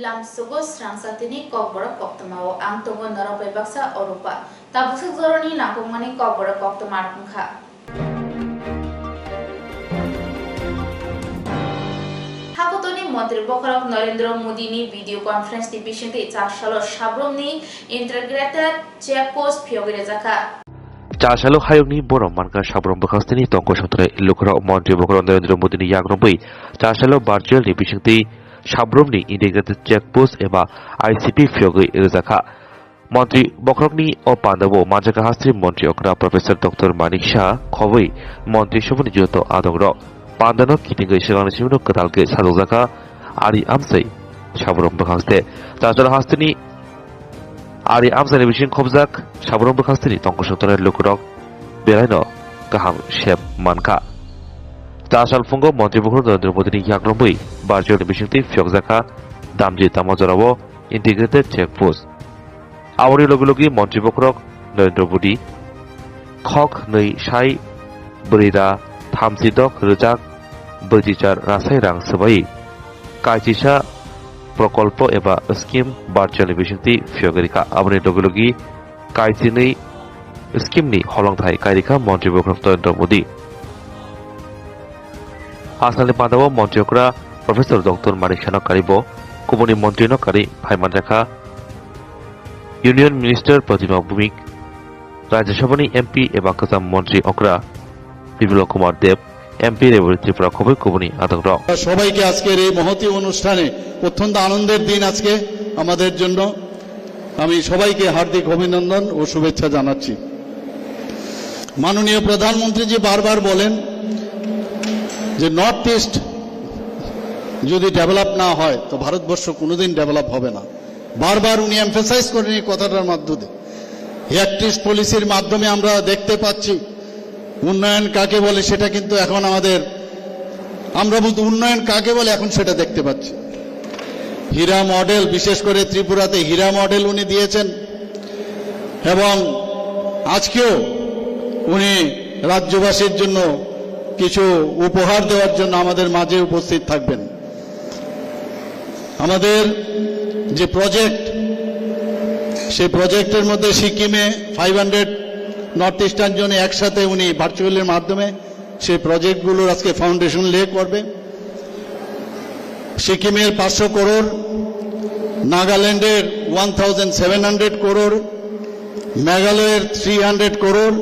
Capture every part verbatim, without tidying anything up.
Lamsugo srangsa tini kokborok koktwmao ang tongo norok bai baksa Orupa. Tabuksa joroni nangkukmani kokborok koktwma wngkha. Hakutuni Montri Bokhorok Narendra Modi ni video conference ni bisingtwi chasalo sabrumni integrated check post phiyogwi rwjakha. Chasalo hayungni borok mankha sabrum bwkhastini tongkosongtrai lukurok Montri Bokhorok Narendra Modi ni yagrumwi chasalo virtual ni bisingtwi sabrumni integrated check post eba I C P phiyogwi rwjakha. Montri bokhorokni o pandao manjakha hasteni montri okra Professor Doctor Manik Saha khobwi montri sobani joto adongrok. Pandano kitingwi swkangni simino kwtal khe sajokjakha ari amchai sabrung bwkhakste. Chachal hasteni ari amchaini bising khobjak sabrung bwkhaksteni tongkosongtrai lukurok belaino kaham sep mankha. Chachal phungo montri bokhorok Narendra Modini yakromwi virtual ni bisingtwi phiyokjakha Damji Tamajorao integrated check post. Aboni logi logi montri bokhorok Narendra Modi khok nwi sai bwrwi ra thamchi dok rwjak brwichi char rasai rang swbai kaisisa prokolpo eba scheme virtual ni bisingtwi phiyogwi rikha. Aboni logi logi kaichinwi scheme ni holongthai kairikha montri bokhorok Narendra Modi. Asalni pandao montri okra Professor Doctor Manik Sahano karibo kubuni montrino kari phaimanjakha Union Minister Pratima Bhumik, Rajya Sabhani M P eba kwcham montri okra Biplab Kumar Deb, M P Rebati Tripura khobwi kubuni adongrok. সবাইকে আজকের এই মহতী অনুষ্ঠানে অত্যন্ত আনন্দের দিন আজকে আমাদের জন্য। আমি সবাইকে হার্দিক অভিনন্দন ও শুভেচ্ছা জানাচ্ছি। মাননীয় প্রধানমন্ত্রীজি বারবার বলেন যে নর্থ ইস্ট যদি ডেভেলপ না হয় তো ভারতবর্ষ কোনোদিন ডেভেলপ হবে না। বারবার উনি এমফেসাইজ করেন এই কথাটার মাধ্যমে। অ্যাক্ট ইস্ট পলিসির মাধ্যমে আমরা দেখতে পাচ্ছি উন্নয়ন কাকে বলে, সেটা কিন্তু এখন আমাদের, আমরা বলতে উন্নয়ন কাকে বলে এখন সেটা দেখতে পাচ্ছি। হীরা মডেল, বিশেষ করে ত্রিপুরাতে হীরা মডেল উনি দিয়েছেন এবং আজকেও উনি রাজ্যবাসীর জন্য কিছু উপহার দেওয়ার জন্য আমাদের মাঝে উপস্থিত থাকবেন। আমাদের যে প্রজেক্ট, সেই প্রজেক্টের মধ্যে সিকিমে ফাইভ হান্ড্রেড নর্থ ইস্টার্ন জোনে একসাথে উনি ভার্চুয়ালের মাধ্যমে সেই প্রজেক্টগুলোর আজকে ফাউন্ডেশন লে করবে। সিকিমের পাঁচশো করোড়, নাগাল্যান্ডের one thousand seven hundred crore, মেঘালয়ের থ্রি হান্ড্রেড করোড়,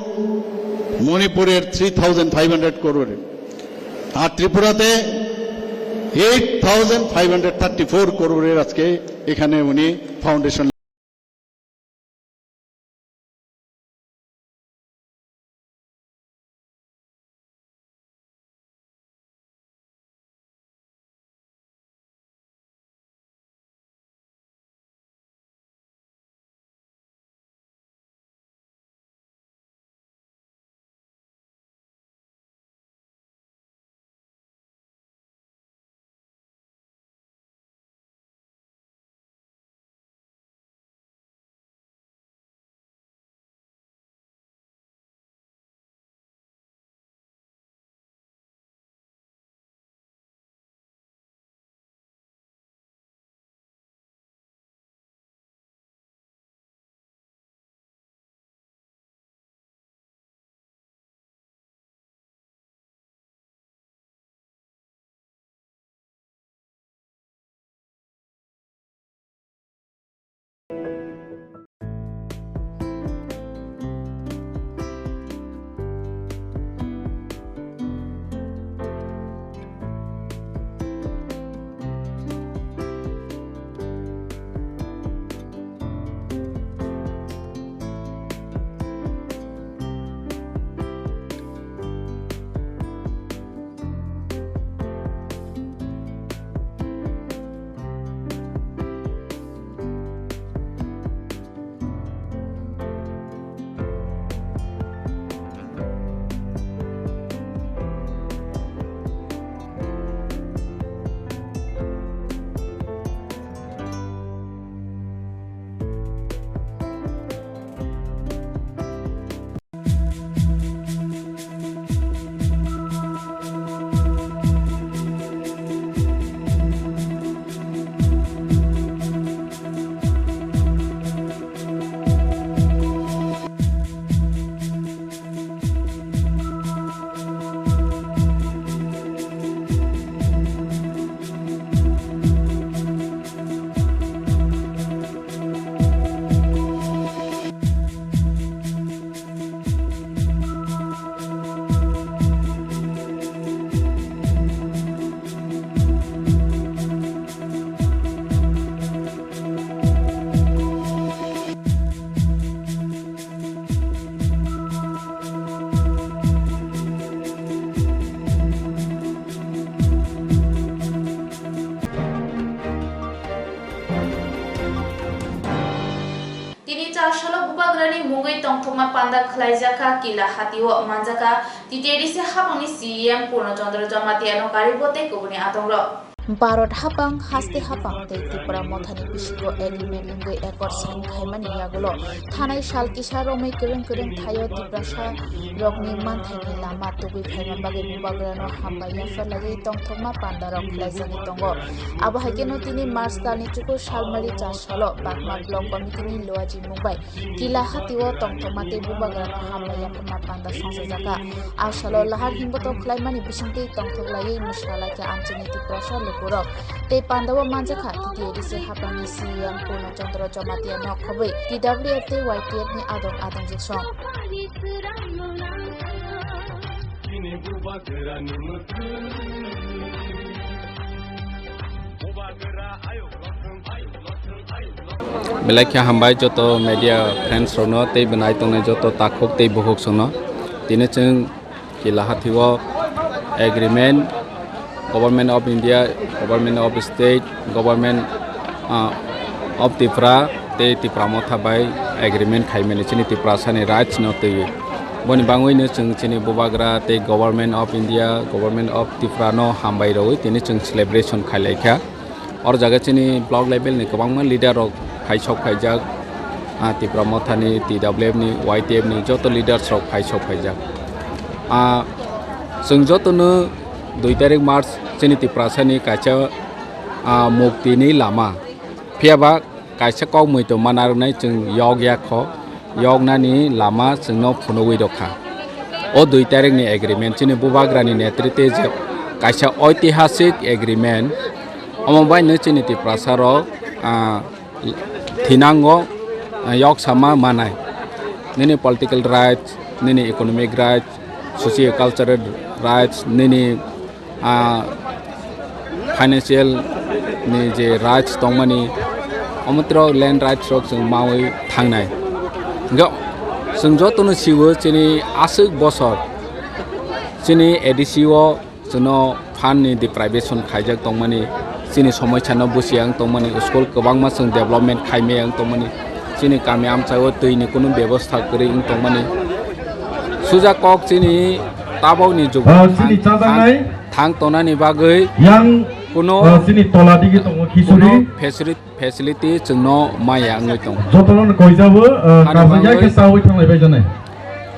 মণিপুরের three thousand five hundred crore, আর ত্রিপুরাতে eight thousand five hundred thirty four করোড়ের আজকে এখানে উনি foundation Panda khwlaijakha Kila Hatio manjakha T T A D C hapangni C E M Purno Chandra Jamatia no karibo tei kubuni atongrok. Bharat hapang, haste hapang tei Tipra mothani bisingo agreement wngwi accord sign khaimani yagulo thanai sal kisa romwi kwrwng kwrwng thaio Tiprasa rokni manthaini lama tubui phaima bagwi Bubagrano hambai yapharlaiwi tongthokma pandarok khwlaijagwi tongo. Abo hai kheno tini March talni chukur salmari char salo Bakma Block Committee ni Luaji mungbai Kila Hatio tongthokma tei Bubagrano hambai yapharma panda songchajakha. A salo lahar himboto khwlaimani bisingtwi tongthok laiwi mwsa laikha amchaini Tiprasa lukurok. Tei pandao manjakha T T A D C hapangni C E M Purno Chandra Jamatia nok khobwi T W F tei Y T F ni adong adongjwk song. Belai khe hambai joto media friends rokno tei bwnai tongnai joto takhuk tei bukhuk songno. Tini chwng Kila Hatio agreement, Government of India, Government of State, Government, ah, of Tripura tei Tipra motha bai agreement khaimani chini Tiprasani rights no twiwi. Boni bangwino chwng chini Bubagra tei Government of India, Government of Tripura no hambai rwui tini chwng celebration khailaikha. Oro jaga chini block level ni kwbangma leader rok phaisok phaijak, ah, Tipra mothani, T W F ni, Y T F ni joto leaders rok phaisok phaijak. Ah, chwng jotono dui tarik March chini Tiprasani kaisa, ah, muktini lama. Phiya ba kaisa kok muitu mana rwnai chwng yok ya kho, yoknani lama chwngno phunugwi rwkha. O dui tarikni agreement chini Bubagrani netritwe je kaisa oitihasik agreement, omo baino chini Tiprasarok, ah, thinango, ah, yok sama manai. Nini political rights, nini economic rights, socio-cultural rights, nini ah, financial ni je rights tongmani, omo tro land rights rok chwng maui thangnai. Hingke chwng jotono siwo chini aswk bosor chini A D C o chwngno phan ni deprivation khaijak tongmani, chini somosya no busia wng tongmani, school kwbangma chwng development khaimaya wng tongmani, chini kami amchai o twi ni kunu bebosta kwrwi wng tongmani. Suja kok chini tabok ni jugo Ah, chini thang, chajaknai. Thang, thang tonani bagwi Yang, kuno, ah, chini tola digi tongo khichuri. Kuno facility, facility chwngno maya wngwi tongo. Jotono koijabo, ah, Ani karsa bagwi, ya khe sawi thanglai bai janai.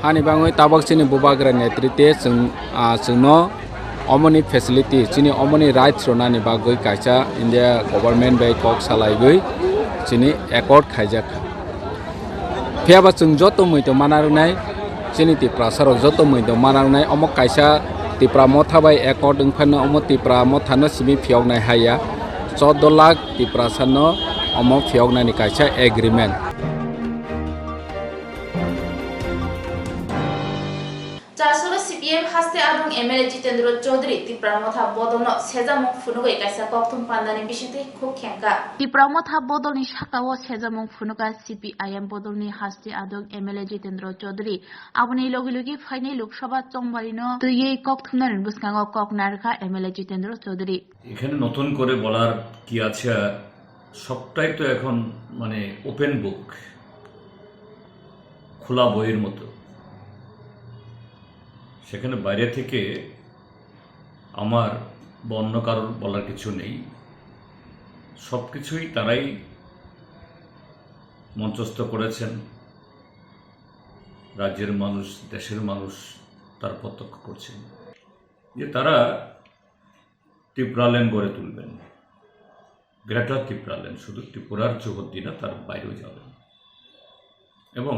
Ani bagwi tabok chini Bubagra netritwe chwng, ah, chwngno omoni facility, chini omoni rights rwnani bagwi kaisa India government bai kok salaiwi chini accord khaijak. Phiya ba chwng joto muitu mana rwnai, chini Tiprasa rok joto muitu mana rwnai, omo kaisa Tipra motha bai accord wngphano omo Tipra motha no simi phiyoknai haiya, chordo lakh Tiprasa no omo phiyoknani kaisa agreement. Chasolo C P M haste adong M L A Jitendra Chaudhary Tipra motha bodolno sejamung phunugwi kaisa kokthum pandani bisingtwi khuk khengkha. Tipra motha bodolni sakao sejamung phunuka C P I M bodolni haste adong M L A Jitendra Chaudhary. Aboni logi logi phainai Lok Sabha chongbarino twiwi kokthumnani bwskango kok narwkha M L A Jitendra Chaudhary. এখানে নতুন করে বলার কি আছে? সবটাই তো এখন মানে ওপেন বুক, খোলা বইয়ের মতো। সেখানে বাইরে থেকে আমার বা অন্য কারোর বলার কিছু নেই। সব কিছুই তারাই মঞ্চস্থ করেছেন। রাজ্যের মানুষ, দেশের মানুষ তার প্রত্যক্ষ করছেন যে তারা টিপ্রাল্যান্ড গড়ে তুলবেন, গ্রেটার টিপ্রাল্যান্ড, শুধু ত্রিপুরার চৌহদ্দি না, তার বাইরেও যাবেন। এবং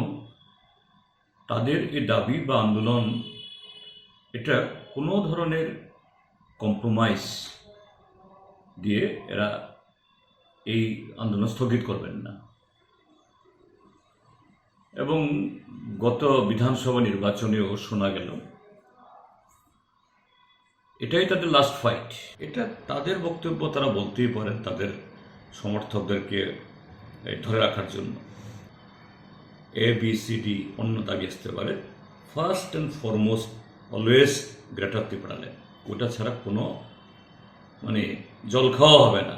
তাদের এই দাবি বা আন্দোলন, এটা কোনো ধরনের কম্প্রোমাইজ দিয়ে এরা এই আন্দোলন স্থগিত করবেন না। এবং গত বিধানসভা নির্বাচনেও শোনা গেল, এটাই তাদের লাস্ট ফাইট। এটা তাদের বক্তব্য, তারা বলতেই পারেন তাদের সমর্থকদেরকে, এ, ধরে রাখার জন্য। এ বি সি ডি অন্য দাবি আসতে পারে, first and foremost always greater Tripuraland, ওটা ছাড়া কোনো মানে জল খাওয়া হবে না।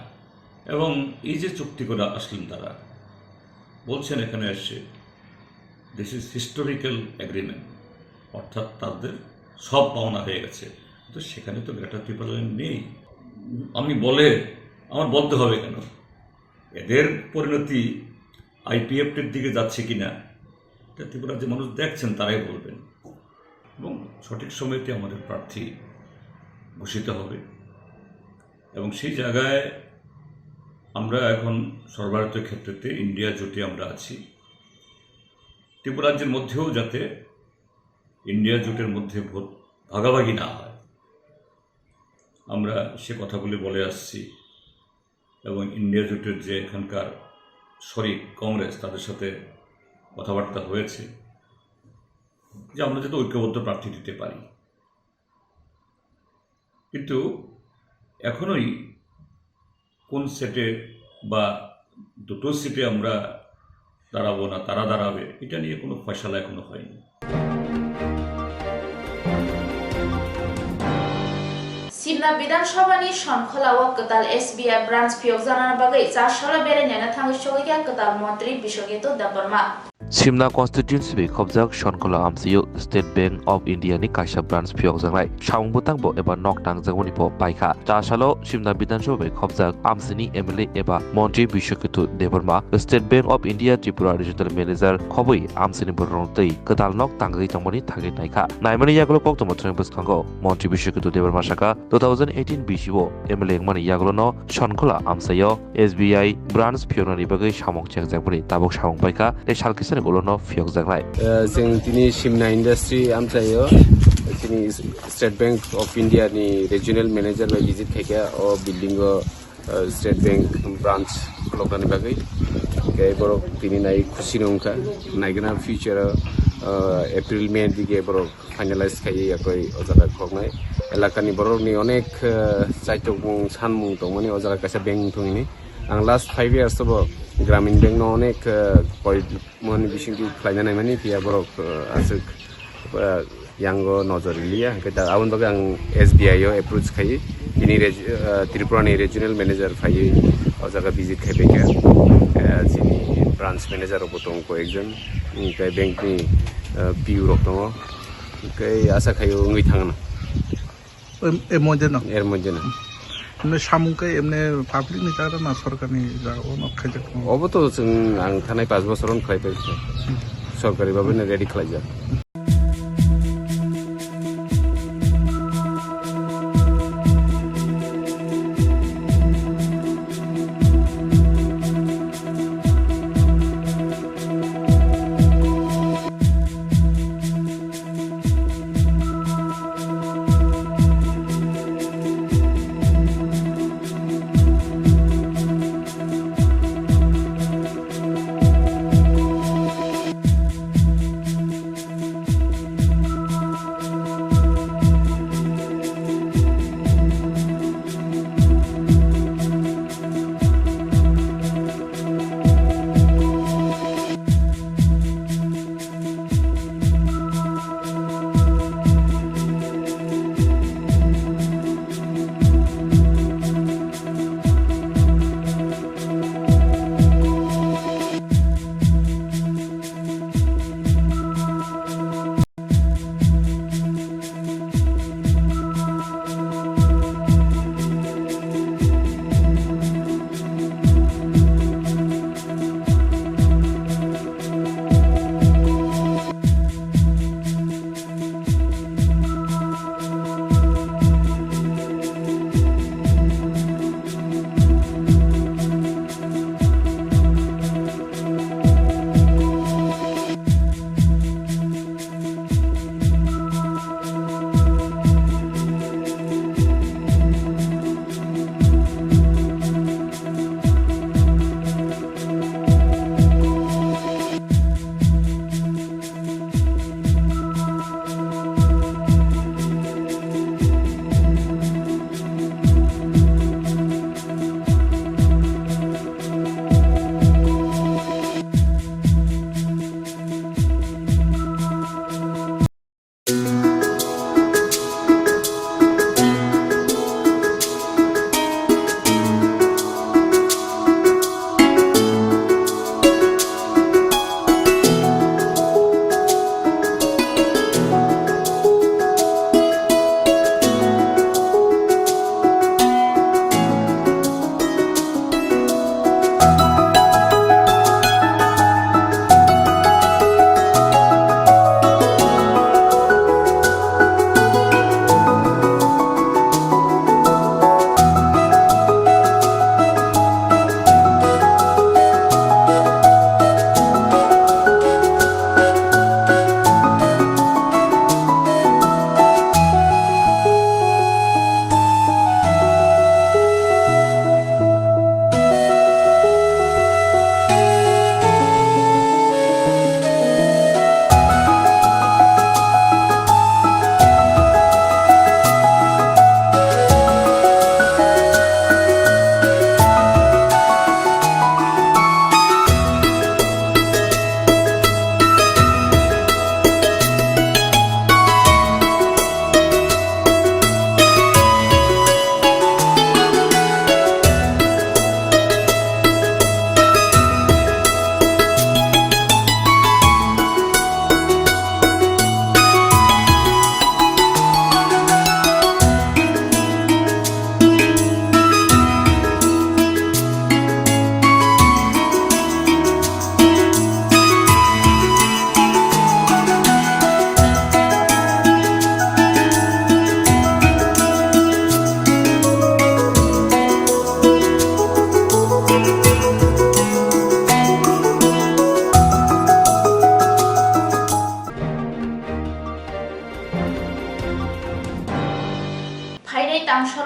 এবং এই যে চুক্তি করে আসলেন তারা, বলছেন এখানে এসে This is historical agreement, অর্থাৎ তাদের সব পাওনা হয়ে গেছে। তো সেখানে তো গ্রেটার ত্রিপুরাল্যান্ড নেই। আমি বলে, আমার বলতে হবে কেন? এদের পরিণতি আইপিএফটির দিকে যাচ্ছে কিনা, এটা ত্রিপুরার যে মানুষ দেখছেন, তারাই বলবেন। এবং সঠিক সময়তে আমাদের প্রার্থী ঘোষিত হবে। এবং সেই জায়গায় আমরা এখন সর্বভারতীয় ক্ষেত্রেতে ইন্ডিয়া জোটে আমরা আছি। ত্রিপুরা রাজ্যের মধ্যেও যাতে ইন্ডিয়া জোটের মধ্যে ভোট ভাগাভাগি না হয়, আমরা সে কথাগুলি বলে আসছি। এবং ইন্ডিয়া জোটের যে এখানকার শরিক কংগ্রেস, তাদের সাথে কথাবার্তা হয়েছে যে আমরা যাতে ঐক্যবদ্ধ প্রার্থী দিতে পারি। কিন্তু এখনোই কোন সেটে বা দুটো সিটে আমরা দাঁড়াবো না তারা দাঁড়াবে, এটা নিয়ে কোনো ফয়সালা এখনো হয়নি। Simna Bidhan Sabha ni Sonkhola o kwtal S B I branch phiyokjakna bagwi char salo beraina thangwi choliya kwtal montri Biswaketu Debbarma. Simna constituency bai khobjak Sonkhola amchaio State Bank of India ni kaisa branch phiyokjaknai. Samung bwtangbo eba nok tangjakmani bo paikha. Char salo Simna Bidhan Sabha bai khobjak amchaini M L A eba montri Biswaketu Debbarma State Bank of India Tripura Regional Manager khobwi amchaini bororokno twi kwtal nok tangwi tongmani thangwi naikha. Naimani yagulo koktwma thwngwi bwskango montri Biswaketu Debbarma sakha, two thousand eighteen B C o M L A wngmani yagulono Sonkhola amchaio S B I branch phiyoknani bagwi samung chengjakmani tabuk samung paikha tei sal kisani ulono phiyokjaknai. Eh, chwng tini Simna Industry amchaio chini State Bank of India ni regional manager bai visit khaikha o building o, eh, State Bank branch khuloknani bagwi. Khe borok tini nai khusi wngkha, naigwna future o, eh, April May dige borok finalize khaiwi yakwi o jaga khoknai. Elakani borokni onek, eh, chaitokmung sanmung tongmani o jaga kaisa bank wngthung hini. Ang last five years o bo Gramin Bank no onek, eh, koi mani bisingtwi khlaina naimani phiya borok, eh, aswk, eh, yango nojor riliya. Hwnkhe da aboni bagwi ang S B I o approach khaiwi tini reg-, eh, Tripura ni regional manager phaiwi o jaga visit khaibaikha. Eh, chini branch manager rokbo tongo koi ekjon, hwnkhe bank ni, eh, P U rok tongo. Hwnkhe asa khaio wngwi thangna. Em, em moddhe no? Er moddhe no. Emne samung khe emne public ni tara na sorkar ni jaga o no khaijak no? Obo to chwng ang thanai panch bochor on khlai pai kha. Sorkari bhabe no ready khlaijak.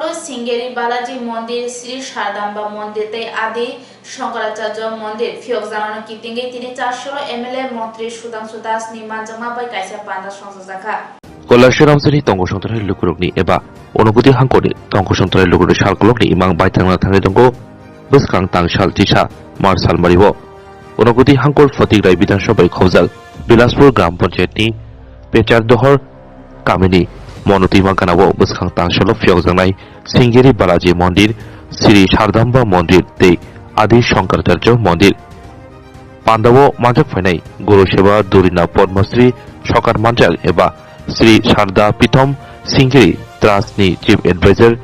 Singeri Balaji Mondir, Sri Sardamba Mondir tei Adi Shankaracharya Mondir phiyokjaknaino kitingwi tini Chasolo M L A Montri Sudhanshu Das ni manjakma bai kaisa panda songchajakha. Koilashahar amchaini tongkosong trai lukurokni eba Unakoti hangkorni tongkosong trai lukurokni salkolokni imang baithangna thangwi tongo bwskang tangsal chisa March salmario. Unakoti hangkor Phatikrai Bidhan Sabha bai khobjak Bilaspur Gram Panchayatni Pechar Dohor kamini Monoti Mangkanao bwskang tangsalo phiyokjaknai Singiri Balaji Mondir, Sri Sardamba Mondir tei Adi Shankaracharya Mondir. Pandao manjak phainai Guru Seva Dhurina Padmasri Sokar Manjak eba Sri Sarda Pithom Singiri Trust ni Chief Advisor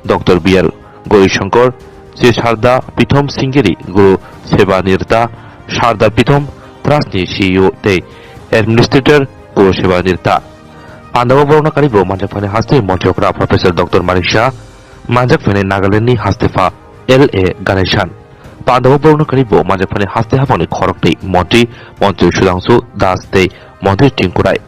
Doctor B R Gauri Shankar, Sri Sarda Pithom Singiri Guru Seva Nirta, Sarda Pithom Trust ni C E O tei Administrator Guru Seva Nirta. Pandao borokno karibo manjak phainai haste Montri Okra Professor Doctor Manik Saha, manjak phainai Nagaland ni hastepha L A Ganesan. Pandao borokno karibo manjak phainai haste haphangni khoroknwi Montri, Montri Sudhanshu Das tei Montri Tinku Rai.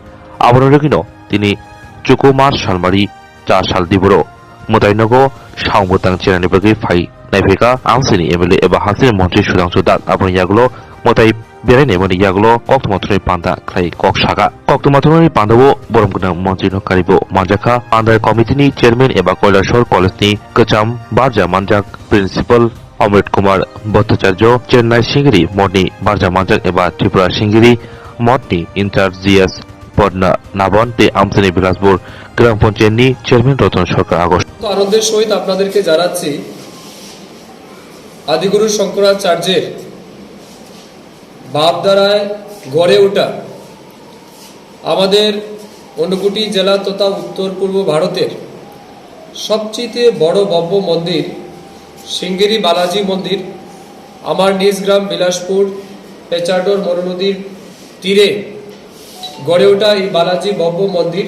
Abono rwgwino tini chuku March salmari cha sal diboro mwtai nogo saung bwtang chenani bagwi phai naiphaikha amchaini M L A eba hasteni Montri Sudhanshu Das. Aboni yagulo mwtai berai naimani yagulo koktwma thumwi panda khlai kok saka. Koktwma thumwi pandao borom gwnang Montri no karibo manjakha. Panda committee ni chairman eba Koilashahar College ni kwcham barja manjak Principal Amrit Kumar Bhattacharya, Chennai Singiri Mothni barja manjak eba Tripura Singiri Mothni in charge G S Padma Naban tei amchaini Bilaspur Gram Panchayat ni chairman Ratan Sarkar Agost. তো আনন্দের সহিত আপনাদেরকে জানাচ্ছি আদিগুরু শঙ্করাচার্যের ভাবধারায় গড়ে ওঠা আমাদের ঊনকোটি জেলা তথা উত্তর পূর্ব ভারতের সবচেয়ে বড় ভব্য মন্দির সিঙ্গেরি বালাজি মন্দির, আমার নিজ গ্রাম বিলাসপুর পেচারডোর মনু নদীর তীরে গড়ে ওঠা এই বালাজি ভব্য মন্দির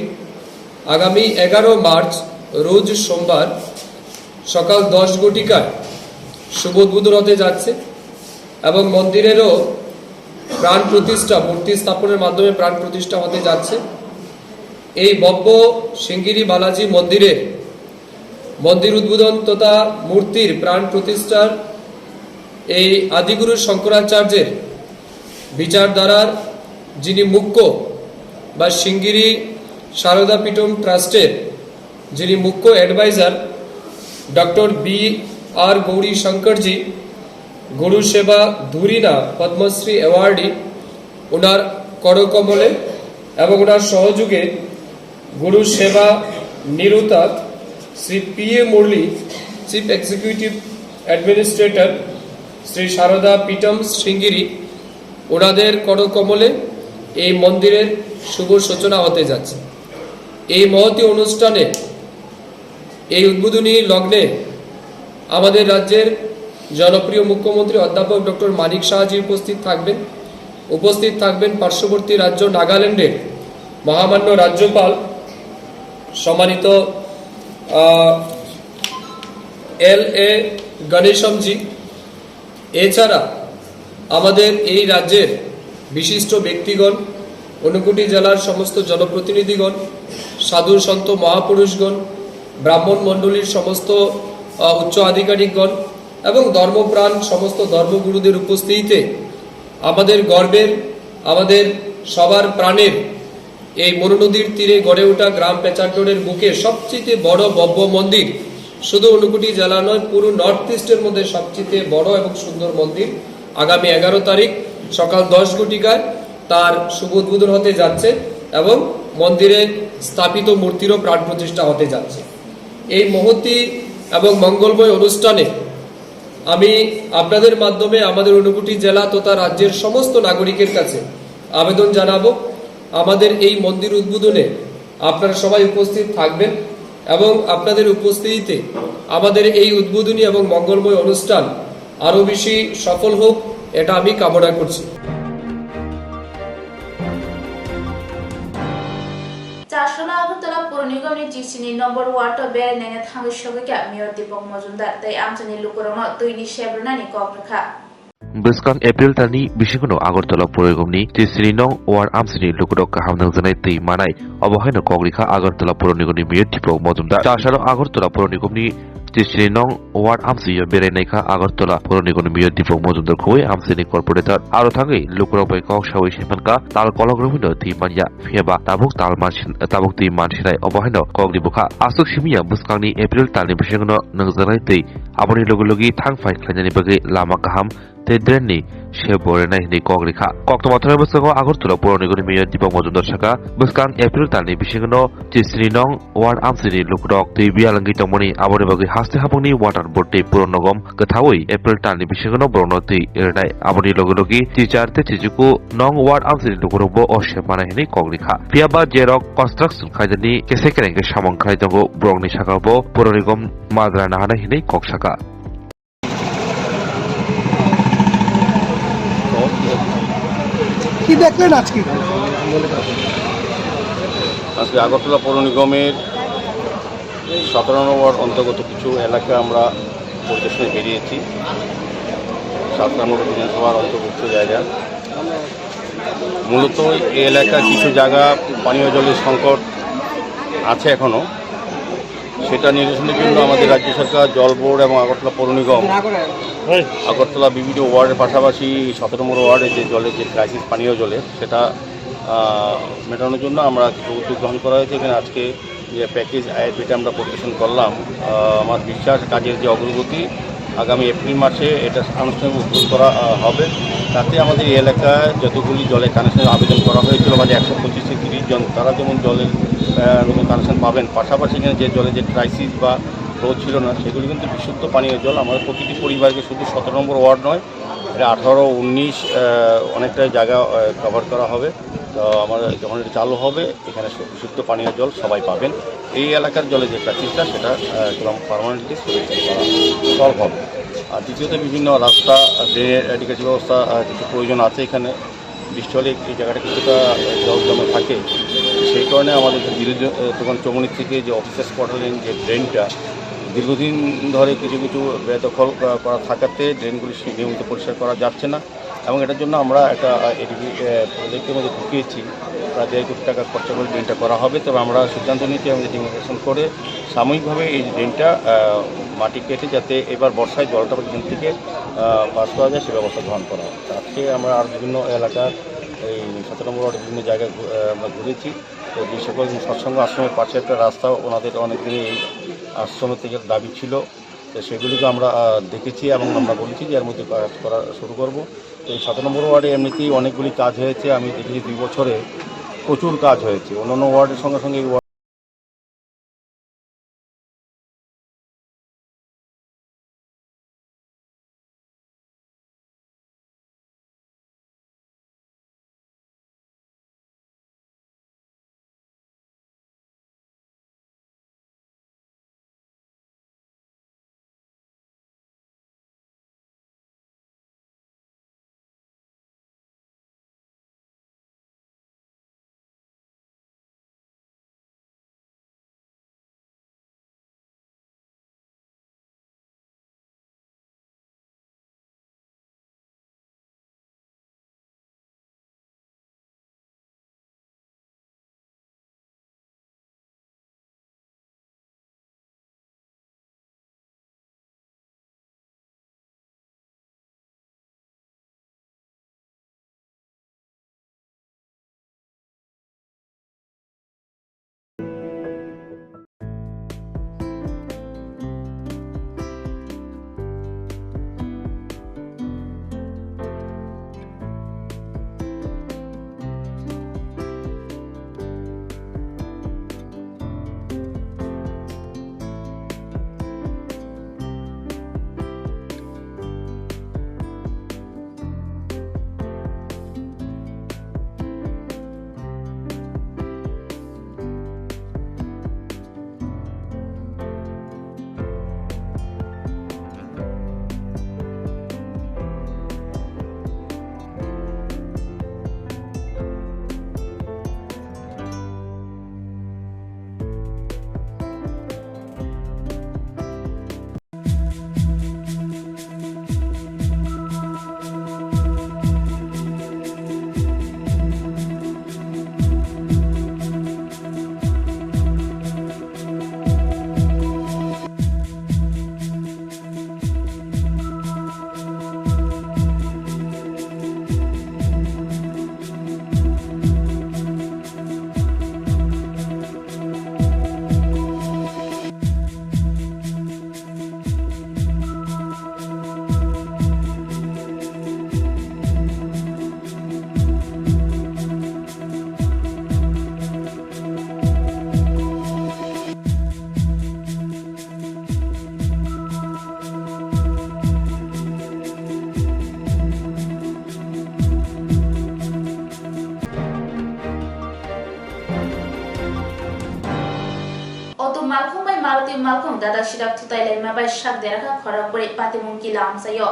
আগামী এগারো মার্চ রোজ সোমবার সকাল দশ ঘটিকায় শুভ উদ্বোধন হতে যাচ্ছে এবং মন্দিরেরও প্রাণ প্রতিষ্ঠা, মূর্তি স্থাপনের মাধ্যমে প্রাণ প্রতিষ্ঠা হতে যাচ্ছে। এই ভব্য সিঙ্গিরি বালাজি মন্দিরের মন্দির উদ্বোধন তথা মূর্তির প্রাণ প্রতিষ্ঠার এই আদিগুরু শঙ্করাচার্যের বিচারধারার যিনি মুখ্য বা সিঙ্গিরি সারদা পীঠম ট্রাস্টের যিনি মুখ্য অ্যাডভাইজার ডক্টর বি আর গৌরী শঙ্করজি, গুরু সেবা ধুরিনা পদ্মশ্রী অ্যাওয়ার্ডি, ওনার করকমলে এবং ওনার সহযোগে গুরু সেবা নিরুতা Shri P A Murali, chief executive administrator Shri Sharada Peetham Sringeri, ওনাদের করকমলে এই মন্দিরের শুভ সূচনা হতে যাচ্ছে। এই মহতী অনুষ্ঠানে, এই উদ্বোধনী লগ্নে আমাদের রাজ্যের জনপ্রিয় মুখ্যমন্ত্রী অধ্যাপক ডক্টর মানিক সাহাজি উপস্থিত থাকবেন। উপস্থিত থাকবেন পার্শ্ববর্তী রাজ্য নাগাল্যান্ডের মহামান্য রাজ্যপাল সম্মানিত, আহ, এল এ গণেশমজি। এছাড়া আমাদের এই রাজ্যের বিশিষ্ট ব্যক্তিগণ, ঊনকোটি জেলার সমস্ত জনপ্রতিনিধিগণ, সাধু সন্ত মহাপুরুষগণ, ব্রাহ্মণ মণ্ডলীর সমস্ত, আহ, উচ্চ আধিকারিকগণ এবং ধর্মপ্রাণ সমস্ত ধর্মগুরুদের উপস্থিতিতে আমাদের গর্বের, আমাদের সবার প্রাণের এই মনু নদীর তীরে গড়ে ওঠা গ্রাম পেচারডোরের বুকে সবচেয়ে বড় ভব্য মন্দির শুধু ঊনকোটি জেলা নয়, পুরো নর্থ ইস্টের মধ্যে সবচেয়ে বড় এবং সুন্দর মন্দির। আগামী এগারো তারিখ সকাল দশ ঘটিকায় তার শুভ উদ্বোধন হতে যাচ্ছে এবং মন্দিরে স্থাপিত মূর্তিরও প্রাণ প্রতিষ্ঠা হতে যাচ্ছে। এই মহতী এবং মঙ্গলময় অনুষ্ঠানে আমি আপনাদের মাধ্যমে আমাদের ঊনকোটি জেলা তথা রাজ্যের সমস্ত নাগরিকের কাছে আবেদন জানাবো, আমাদের এই মন্দির উদ্বোধনে আপনারা সবাই উপস্থিত থাকবেন এবং আপনাদের উপস্থিতিতে আমাদের এই উদ্বোধনী এবং মঙ্গলময় অনুষ্ঠান আরও বেশি সফল হোক, এটা আমি কামনা করছি। Chasolo Agartala Pur Nigam ni G C ni number ward o berai naina thangwi sogwi kha Mayor Deepak Majumdar tei amchaini lukurokno twi ni sep rwnani kok rwkha. Bwskang April talni bisingono Agartala Puranigamni trisni nong ward amsini lukurok kaham nangjaknai twi manai. Obo haino kok rikha Agartala Puranigamni Mayor Deepak Majumdar. Chasaro Agartala Puranigamni trisni nong ward amsio berai naikha Agartala Puranigamni Mayor Deepak Majumdar khowui amsini corporator. Aro thangwi lukurok bai kok sawi saimankha tal kolok romwino twi manya. Phiya ba tabuk tal mansin, tabuk twi mansinai obo haino kok ribukha. Aswk simiya bwskangni April talni bisingono nangjaknai twi. Aboni logi logi thang phai khlainani bagwi lama kaham tei drain ni sep bo rwnai hinwi kok rikha. Koktwma thwnai bwskango Agartala Puranigamni Mayor Deepak Majumdar sakha, bwskang April talni bisingono trisni nong ward amsini lukurok twi biyalangwi tongmani, aboni bagwi haste habangni water board tei Puranigamni kwthaui April talni bisingono borokno twi rwnai. Aboni logi logi teacher tei chichuku nong ward amsini lukurokbo o sep manai hinwi kok rikha. Phiya ba jerok construction khaijani kese kereng khe samung khlai tongo, borokni sakao Puranigamni majra naharnai hinwi kok sakha. কি দেখলেন আজকে? আজকে আগরতলা পৌর নিগমের সতেরো নম্বর অন্তর্গত কিছু এলাকা আমরা পরিদর্শনে বেরিয়েছি। সাত নম্বর বিধানসভার অন্তর্ভুক্ত জায়গা। মূলত এই এলাকার কিছু জায়গা পানীয় জলের সংকট আছে এখনো। সেটা নিরসনের জন্য আমাদের রাজ্য সরকার, জল বোর্ড এবং আগরতলা পৌর নিগম আগরতলা বিভিন্ন ওয়ার্ডের পাশাপাশি সতেরো নম্বর ওয়ার্ডে যে জলের যে ক্রাইসিস, পানীয় জলের, সেটা, আহ, মেটানোর জন্য আমরা কিছু উদ্যোগ গ্রহণ করা হয়েছে। এখানে আজকে যে প্যাকেজ আইআরপিটা আমরা পরিদর্শন করলাম, আহ, আমার বিশ্বাস কাজের যে অগ্রগতি, আগামী এপ্রিল মাসে এটা আনুষ্ঠানিক উদ্বোধন করা, আহ, হবে। তাতে আমাদের এই এলাকায় যতগুলি জলের কানেকশনের আবেদন করা হয়েছিল, বাজে একশো পঁচিশ থেকে তিরিশ জন, তারা যেমন জলের, আহ, নতুন কানেকশন পাবেন। পাশাপাশি এখানে যে জলের যে ক্রাইসিস বা ফ্লো ছিল না, সেগুলি কিন্তু বিশুদ্ধ পানীয় জল। আমাদের প্রতিটি পরিবারকে শুধু সতেরো নম্বর ওয়ার্ড নয়, এটা আঠারো, উনিশ, আহ, অনেকটাই জায়গা, আহ, কভার করা হবে। তো আমাদের যখন এটা চালু হবে, এখানে সু-, বিশুদ্ধ পানীয় জল সবাই পাবেন। এই এলাকার জলে যে ক্রাইসিসটা, সেটা, আহ, একদম পার্মানেন্টলি সলিউশন করা, সলভ হবে। আর দ্বিতীয়ত, বিভিন্ন রাস্তা, ড্রেনের অ্যাডিকুয়েসি ব্যবস্থা, আহ, কিছু প্রয়োজন আছে এখানে। বৃষ্টি হলে এই জায়গাটা কিছুটা জল জমে থাকে। সেই কারণে আমাদের যে দীর্ঘ-, আহ, দোকান চৌমুহনী থেকে যে অফিসার্স কোয়ার্টার লেন যে ড্রেনটা দীর্ঘদিন ধরে কিছু কিছু বেদখল, আহ, করা থাকাতে ড্রেনগুলি সে-, নিয়মিত পরিষ্কার করা যাচ্ছে না। এবং এটার জন্য আমরা একটা, আহ, এডিপি, আহ, প্রজেক্টের মধ্যে ঢুকিয়েছি, প্রায় দেড় কোটি টাকা খরচা করে ড্রেনটা করা হবে। তবে আমরা সিদ্ধান্ত নিয়েছি এবং ডেমোলিশন করে সাময়িকভাবে এই ড্রেনটা, আহ, মাটি কেটে যাতে এবার বর্ষায় জলটা এখান থেকে, আহ, পাস করা যায়, সে ব্যবস্থা গ্রহণ করা হবে। আজকে আমরা আর বিভিন্ন এলাকার এই সতেরো নম্বর ওয়ার্ডের বিভিন্ন জায়গায় ঘু-, আহ, আমরা ঘুরেছি। তো বিশ্বকর্মা সৎসঙ্গ আশ্রমের পাশে একটা রাস্তা ওনাদের অনেক দিনই এই আশ্রম থেকে দাবি ছিল। তো সেগুলিকে আমরা, আহ, দেখেছি এবং আমরা বলেছি যে এর মধ্যে কাজ করা শুরু করব। তো এই সতেরো নম্বর ওয়ার্ডে এমনিতেই অনেকগুলি কাজ হয়েছে, আমি দেখেছি দুই বছরে প্রচুর কাজ হয়েছে। অন্যান্য ওয়ার্ডের সঙ্গে সঙ্গে এই word dadak sidak thutai laima bai sak derakha khorok bwrwi patimung kila amchaio.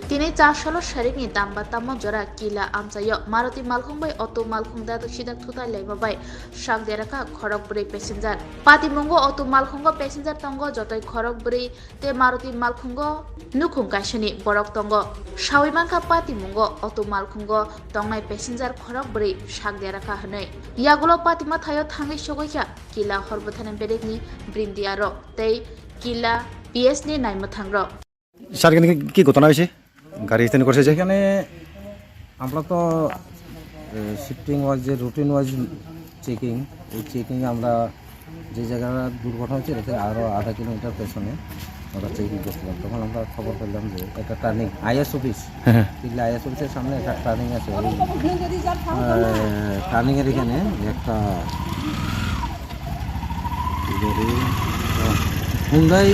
Tini chasalo sarikni damba tamo jora kila amchaio. Maruti malkhung bai auto malkhung dadak sidak thutai laima bai sak derakha khorok bwrwi passenger. Patimungo auto malkhungo passenger tongo jotoi khorok bwrwi tei Maruti malkhungo nukhung kaisani borok tongo. Sawi mankha patimungo auto malkhungo tongnai passenger khorok bwrwi sak derakha hwnwi. Yagulo patima thaio thangwi sogwi kha kila hor bwthani bedekni brindiarok tei kila P S ni naimwthangrok. Sir, এখানে কি, কি ঘটনা হয়েছে? গাড়ি স্ট্যান্ড করছে যে? এখানে আমরা তো, এ, শিফটিং ওয়াইজ যে রুটিন ওয়াইজ চেকিং, এই চেকিংয়ে আমরা যে জায়গাটা দুর্ঘটনা হয়েছে, এটা থেকে আরও আধা কিলোমিটার পেছনে আমরা চেকিং করছিলাম। তখন আমরা খবর পেলাম যে একটা টার্নিং, আইএস অফিস, হ্যাঁ, হ্যাঁ। টিকলি আইএস অফিসের সামনে একটা টার্নিং আছে। ওই, এ, টার্নিংয়ের এখানে একটা হুন্ডাই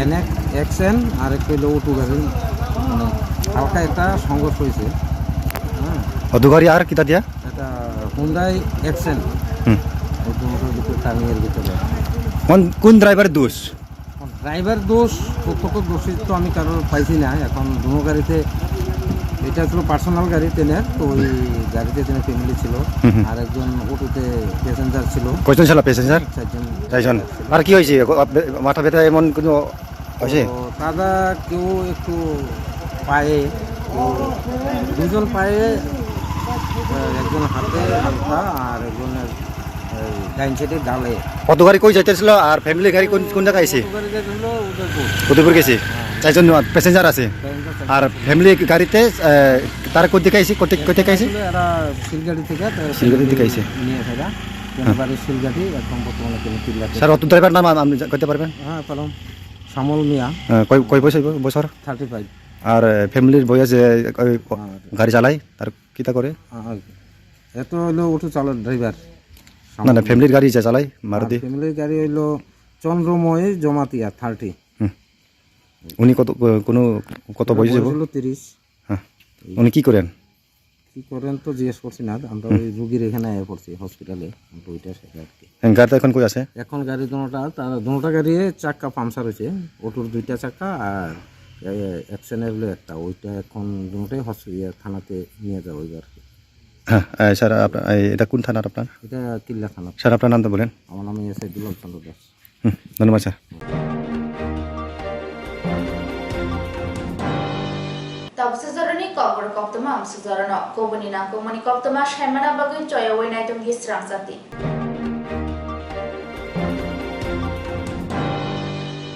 এনএক্স এক্সএন আর একটা হইলো অটো গাড়ি, মানে, হালকা একটা সংঘর্ষ হয়েছে। হ্যাঁ। অটো গাড়ি আর কিতা দিয়া? এটা হুন্ডাই এক্সএন। হুম। অটো মোটর ভিতরে, টার্নিংয়ের ভিতরে। কোন, কোন ড্রাইভারের দোষ? ড্রাইভার দোষ, প্রত্যক্ষদর্শী তো আমি কারোর পাইছি না। এখন দুনো গাড়িতে, এটা ছিল পার্সোনাল গাড়ি ট্রেনের, তো ওই গাড়িতে ট্রেনের ফ্যামিলি ছিল, হুম, হুম। আর একজন অটোতে প্যাসেঞ্জার ছিল। কয়জন ছিল প্যাসেঞ্জার? চারজন। চারজন। আর কি হয়েছে? মাথা ব্যথা এমন কোনো হয়েছে? তো দাদা কেউ একটু পায়ে, তো দুজন পায়ে, আহ, একজন হাতে হালকা, আর একজনের এই ডাইন সাইডে গালে। অটো গাড়ি কই যাইতেছিল আর ফ্যামিলি গাড়ি কোন, কোন জায়গায় আছে? অটো গাড়ি যাইতেছিল উদয়পুর। উদয়পুর গেছে? হ্যাঁ। চারজন প্যাসেঞ্জার আছে। প্যাসেঞ্জার চারজন। আর ফ্যামিলি গাড়িতে, আহ, তারা কোথা থেকে আইছে? কোথা, কোথা থেকে আইছে? আসলে এরা শিলগাড়ি থেকে, তো শিলগাড়ি থেকে আইছে। নিয়ে থাকা। হ্যাঁ। বাড়ি শিলগাড়ি, এখন বর্তমানে কোনো চিল্লাতে স্যার, অটো ড্রাইভার নাম আম-, আপনি জা-, কইতে পারবেন? হ্যাঁ, পারলাম। শ্যামল মিয়া। হ্যাঁ, কয়, কয় বছর, বছর? Thirty five. আর, আহ, ফ্যামিলির বয়স, এ, ওই, ও, হ্যাঁ। গাড়ি চালায়, তার কিতা করে? হ্যাঁ, হ্যাঁ। এত হইলো অটো চালক ড্রাইভার। না, না, ফ্যামিলির গাড়ি যে চালায়, আর মারুতি। ফ্যামিলির গাড়ি হইলো চন্দ্রময় জমাতিয়া, থার্টি। হুম। উনি কত, কো-, কোনো, কত ওনার বয়স বয়স হইব? হইলো তিরিশ। হ্যাঁ। এই উনি কি করেন? কি করেন তো জিজ্ঞেস করছি না, আমরা হুম। ওই রুগীর এখানে আয়া পড়ছি, হসপিটালে, আমরা ওইটা সেটা আর কি। হ্যাঁ, গাড়ি তো এখন কই আছে? এখন গাড়ি দুটা, তারা দুটা গাড়ি চাক্কা পাংচার হয়েছে, অটোর দুইটা চাক্কা আর, এ, এক্সেনের হলো একটা, ওইটা এখন দুটাই হস-, ইয়ে, থানাতে নিয়ে যাওয়া হইবে আর কি। হ্যাঁ, এ, স্যার, আপনা-, এ, এটা কোন থানার আপনার? এটা কিল্লা থানা। স্যার, আপনার নাম তো বলেন। আমার নাম এসআই দুলাল চন্দ্র দাস। হুম, ধন্যবাদ, sir. Tabuk se jorani kokborok koktwma amsuk jorano kubuni nangkukmani koktwma saimana bagwi choyaui naitokdi srang jati.